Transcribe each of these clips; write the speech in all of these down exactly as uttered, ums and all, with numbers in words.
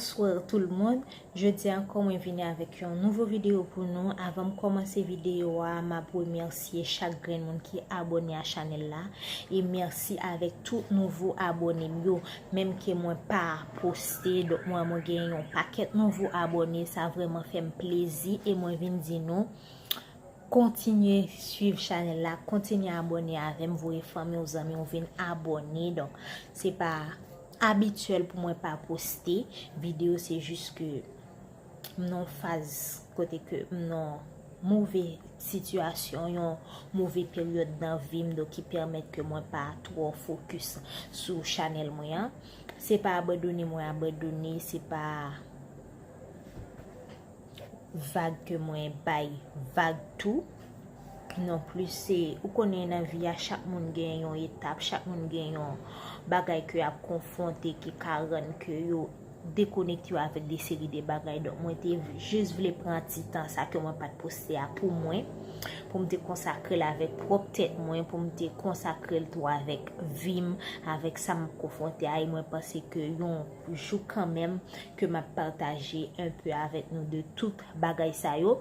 Bonsoir tout le monde. Jodi ankò mwen vini avèk yon nouvo videyo pou nou. Avan m kòmanse videyo a, m ap remèsye chak grenn moun ki abòne a chanèl la. E mèsi avèk tout nouvo abòne m yo. Menm ke mwen pa poste, donk mwen, mwen gen yon pakèt nouvo abòne. Sa vrèman fè m plezi e mwen vin di nou, kontinye swiv chanèl la, kontinye abòne avè m, voye fanmi w, zanmi w vin abòne. Donk, se pa abityèl pou mwen pa poste videyo, se jis ke m nan yon faz kote ke m nan move sitiyasyon, yon move peryòd nan vi m, donk ki pèmèt ke mwen pa twò fokis sou chanèl mwen an. Se pa abandone mwen abandone, se pa vag ke mwen bay vag tou. Non plis, se, ou konnen nan vi a, chak moun gen yon etap, chak moun gen yon bagay ke y ap konfwonte ki ka rann ke yo dekonekte yo avèk de seri de bagay. Donk, mwen te jis vle pran ti tan sa ke mwen pa t poste a pou mwen, pou m te konsakre l avèk pwòp tèt mwen, pou m te konsakre l tou avèk vi m, avèk sa m ap konfwonte a, e mwen panse ke yon jou kanmenm ke m ap pataje enpe avèk nou de tout bagay sa yo.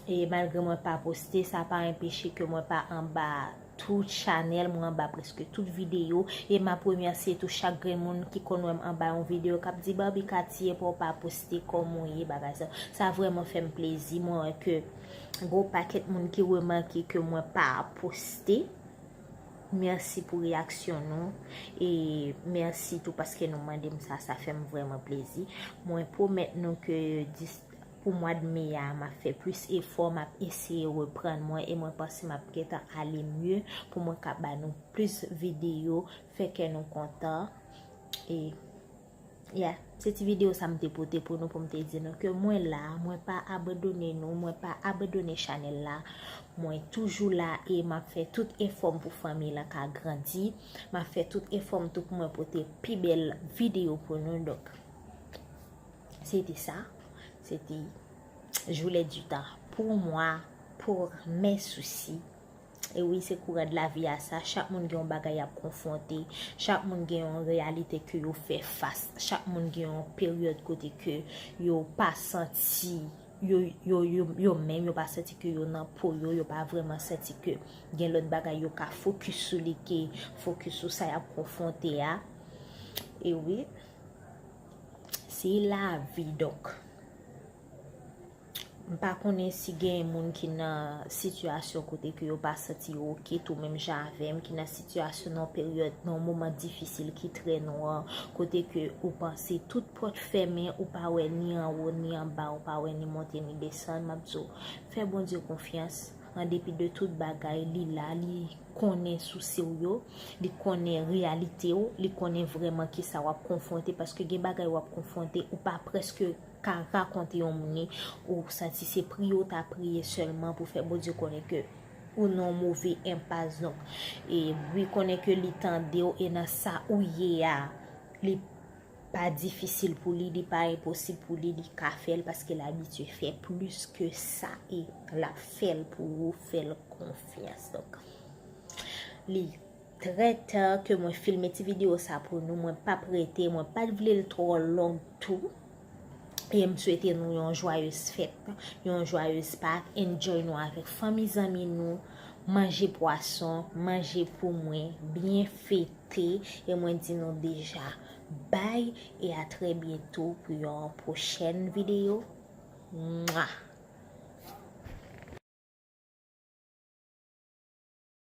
E malgre mwen pa poste, sa pa enpeche ke mwen pa anba tout chanèl, mwen anba prèske tout videyo. E m ap remèsye tou chak grenn moun ki konn wè m anba yon videyo k ap di, "Barbie Katy, e pa w pa poste, kòman w ye, bagay sa." Sa vrèman fè m plezi. Mwen wè ke gwo pakèt moun ki remake ke mwen pa poste. Mèsi pou reyaksyon nou. E mèsi tou paske nou mande m sa, sa fè m vrèman plezi. Mwen pwomèt nou ke dis-, pou mwa de me a, m ap fè plis efò, m ap eseye reprann mwen e mwen panse m ap gentan ale mye pou mwen ka ba nou plis videyo, fè kè nou kontan. E, yeah, se ti videyo sa m te pote pou nou, pou m te di nou ke mwen la, mwen pa abandone nou, mwen pa abandone chanèl la. Mwen toujou la e m ap fè tout efò m pou fanmi lan ka grandi. M ap fè tout efò m tou pou mwen pote pi bèl videyo pou nou. Donk, se te sa. Se te joulet du temps pour moi, pour mes soucis. E wi, se kouran de lavi a sa. Chak moun gen yon bagay y ap konfwonte. Chak moun gen yon reyalite ke yo fè fas. Chak moun gen yon peryòd kote ke yo pa santi yo, yo, yo, yo menm, yo pa santi ke yo nan po yo, yo pa vrèman santi ke gen lòt bagay yo ka fokis sou li ke fokis sou sa y ap konfwonte a. E wi, se lavi, donk. M pa konnen si gen moun ki nan sitiyasyon kote ke yo pa santi yo oke tou menm jan avè m, ki nan sitiyasyon, nan peryòd, nan moman difisil ki trè nwa, kote ke ou panse tout pòt fèmen, ou pa wè ni anwo ni anba, ou pa wè ni monte ni desann, m ap di w, fè Bondye konfyans. An depi de tout bagay, li la, li konnen sousi w yo, li konnen reyalite w, li konnen vrèman kisa w ap konfwonte, paske gen bagay w ap konfwonte, ou pa prèske ka rakonte yon moun li, ou santi se priye w ta priye sèlman pou fè Bondye konnen ke ou nan yon move enpas. Donk, e, wi, konnen ke li tande w, e nan sa ou ye a, li pa difisil pou li, li pa enposib pou li, li ka fè l paske l abitye fè plis ke sa, e l ap fè l pou ou, fè l konfyans. Donk, li trè ta ke mwen filme ti videyo sa pou nou. Mwen p ap rete, mwen pa t vle l twò long tou. E m swete nou yon joyeux fèt, yon joyeux Pâques. Enjoy nou avèk fanmi, zanmi nou. Manje pwason, manje pou mwen, byen fete. E mwen di nou deja, bye e a trè byento pou yon pwochèn videyo. Mwa!